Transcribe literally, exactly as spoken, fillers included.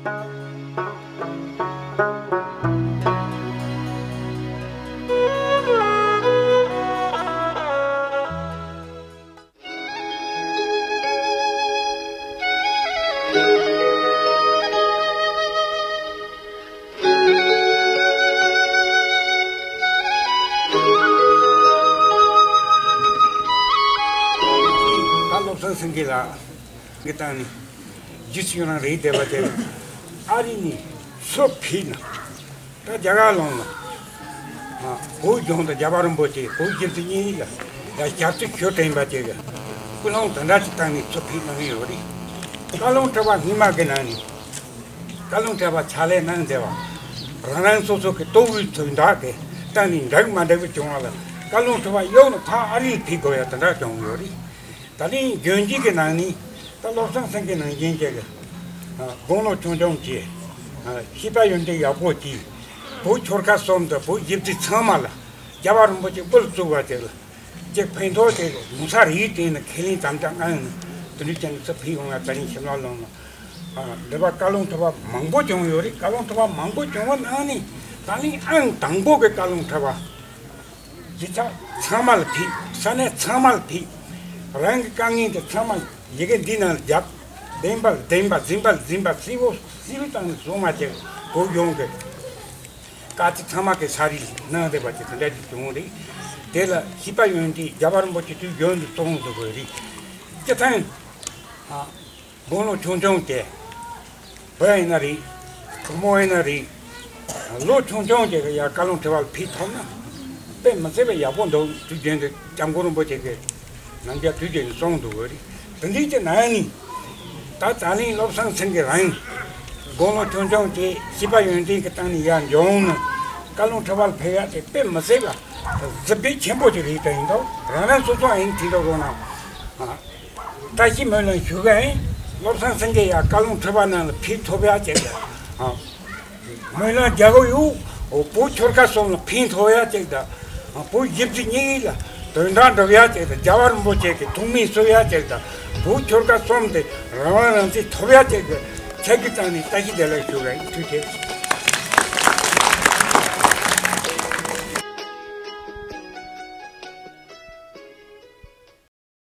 ད་བློ་བཟང་སེང་གེ་ལགས་ཀྱི་སྟེང་ནས་རྗེས་སུ་ཡི་རང་རེད་བསྡད་པ་དེ་ཨ་རི་ནས་ཚུར་ཕེབས་ན། ད་རྒྱ་གར་ལུང་ལ། ཨ། བོད་ལྗོངས་དང་རྒྱལ་བ་རིན་པོ་ཆེ་བོད་སྤྱི་འཐུས་གཉིས་ལ་ཡ་ཞབས་ཕྱི་ཞུ་དྲན་པ་དེ་གི་ཀུན་སློང་དེ་འདྲ་ཅིག་བཏང་ནས་ཚུར་ཕེབས་གནང་གི་ཡོད་རེད། བཀའ་བློན་ཁྲི་པ་སྔོན་མ་གི་ནང་ནས་བཀའ་བློན་ཁྲི་པ་ཕྱག་ལས་གནང་བསྡད་པ། རང་རང་སོ་སོ་གི་ལྟོ་གོས་དོན་དག་གི་སྟེང་ནས་འགྲིག་མ་འགྲིག་པ་བྱུང་བ་ལ་བཀའ་བློན་ཁྲི་པ་གཡུགས་ནས་ཕར་ཨ་རིར་ཕེབས་དགོས་ཡ་དེ་འདྲ་བྱུང་ཡོད་རེད། ད་ལན་རྒྱུན་ལྗིད་ཀྱི་ནང་ནས་ད་བློ་བཟང་སེང་གེ་ནང་བཞིན་བྱས་ཀྱི་དགུང་ལོ་ཆུང་ཆུང་བྱས། བྱིས་པ་ཡོན་ཏན་ཡག་པོ་བྱས། བོད་ཆོལ་ཁ་གསུམ་དང་བོད་སྒྱུ་རྩལ་ཚང་མ་ལ་རྒྱལ་བ་རིན་པོ་ཆེ་དབུ་བཙུགས་པ་དེ་ལ་ཅིག་ཕན་ཐོགས་དེ་གོང་ས་རིའི་སྟེང་ན་ཁས་ལེན་དམ་བཅའ་གནང་ནས་དེ་འདྲའི་ཅན་ཚུར་ཕེབས་ཡོང་ཡ་ད་རིང་ཞིམ་ལ་ལོང་ན། འདི་པ་བཀའ་བློན་ཁྲི་པ་མང་པོ་བྱུང་ཡོད་རེད། བཀའ་བློན་ཁྲི་པ་མང་པོ་བྱུང་བ་ནང་ནས་ད་ལན་ཨང་དང་པོ་གི་བཀའ་བློན་ཁྲི་པ། གཞིས་ཆགས་ཚང་མ་ལ་ཕེབས། ས་གནས་ཚང་མ་ལ་ཕེབས། རང་གི་དཀའ་ངལ་དེ་ཚང་མ་ཡི་གེ་འདི་ནང་ལ་བརྒྱབ། བདེན་པ་ལ་བདེན་པ། འཛིན་པ་ལ་འཛིན་པ། གསལ་པོ་གསལ་བཏང་ནས་བཟོ་མ་བྱས་བོད་ལྗོངས་ཀྱི་དཀའ་སྤྱད་ཚང་མ་གི་ས་རིས་གནང་བསྡད་པ་དེ་དེ་འདྲ་ཅིག་བྱུང་རེད། དེ་ལ་བྱིས་པ་ཡོན་ཏན་རྒྱལ་བ་རིན་པོ་ཆེ་དུས་རྒྱུན་དུ་གསུང་དགོས་པ་རེད། སྤྱི་བཏང་། ཨ། དགུང་ལོ་ཆུང་ཆུང་དེ། བུ་ཡིན་ན་རེད། བུ་མོ་ཡིན་ན་རེད། ལོ་ཆུང་ཆུང་དེ་གི་ཡར་བཀའ་བློན་ཁྲི་པ་ལ་ཕེབས་ཐུབ་ན། དཔེ་མི་སྲིད་པའི་ཡག་པོ་འདུག་དུས་རྒྱུན་དུ་སྐྱབས་མགོན་རིན་པོ་ཆེ་གི་ནམ་རྒྱུན་དུས་རྒྱུན་དུ་གསུང་འདུག་གི་རེད། དེ་འདྲའི་ཅིག་ནང་ནས། ད་ད་ལན་བློ་བཟང་སེང་གེ་རང་དགུང་ལོ་ཆུང་ཆུང་དེ་བྱིས་པ་ཡོན་ཏན་གྱི་སྟེང་ནས་ཡར་འབྱུང་ནས་བཀའ་བློན་ཁྲི་པ་ལ་ཕེབས་ཡ་དེ་དཔེ་མི་སྲིད་པ་གཟི་དཔེ་ཆེན་པོ་ཅིག་རེད། དེ་ཡིན་དུས་རང་རང་སོ་སོ་ཨིན་དེ་འདྲ་དགོས་ན། ཨ། བཀྲ་ཤིས་སྨོན་ལམ་ཞུ་གི་ཡིན། བློ་བཟང་སེང་གེ་ཡར་བཀའ་བློན་ཁྲི་པ་ནང་ལ་ཕེབས་ཐུབ་ཡ་ཅིག་ལ། ཨ། སྨོན་ལམ་རྒྱག་གི་ཡོད། བོད་ཆོལ་ཁ་གསུམ་ལ་ཕན་ཐོགས་ཡ་ཅིག་དང་། བོད་སྒྱུ་རྩལ་གཉིས་ལ་དོན་དག་འགྲུབ་ཡ་ཅིག་དང་། རྒྱལ་བ་རིན་པོ་ཆེ་གི་ཐུགས་སྨོན་གསོས་ཡ་ཅིག་དང་། བོད་ཆོལ་ཁ་གསུམ་དེ་རང་དབང་རང་བཙན་ཐོབ་ཡ་ཅིག་གི་ཆེད་ཀྱི་སྟེང་ནས་བཀྲ་ཤིས་བདེ་ལེགས་ཞུ་གི་ཡིན། ཐུགས་རྗེ་ཆེ།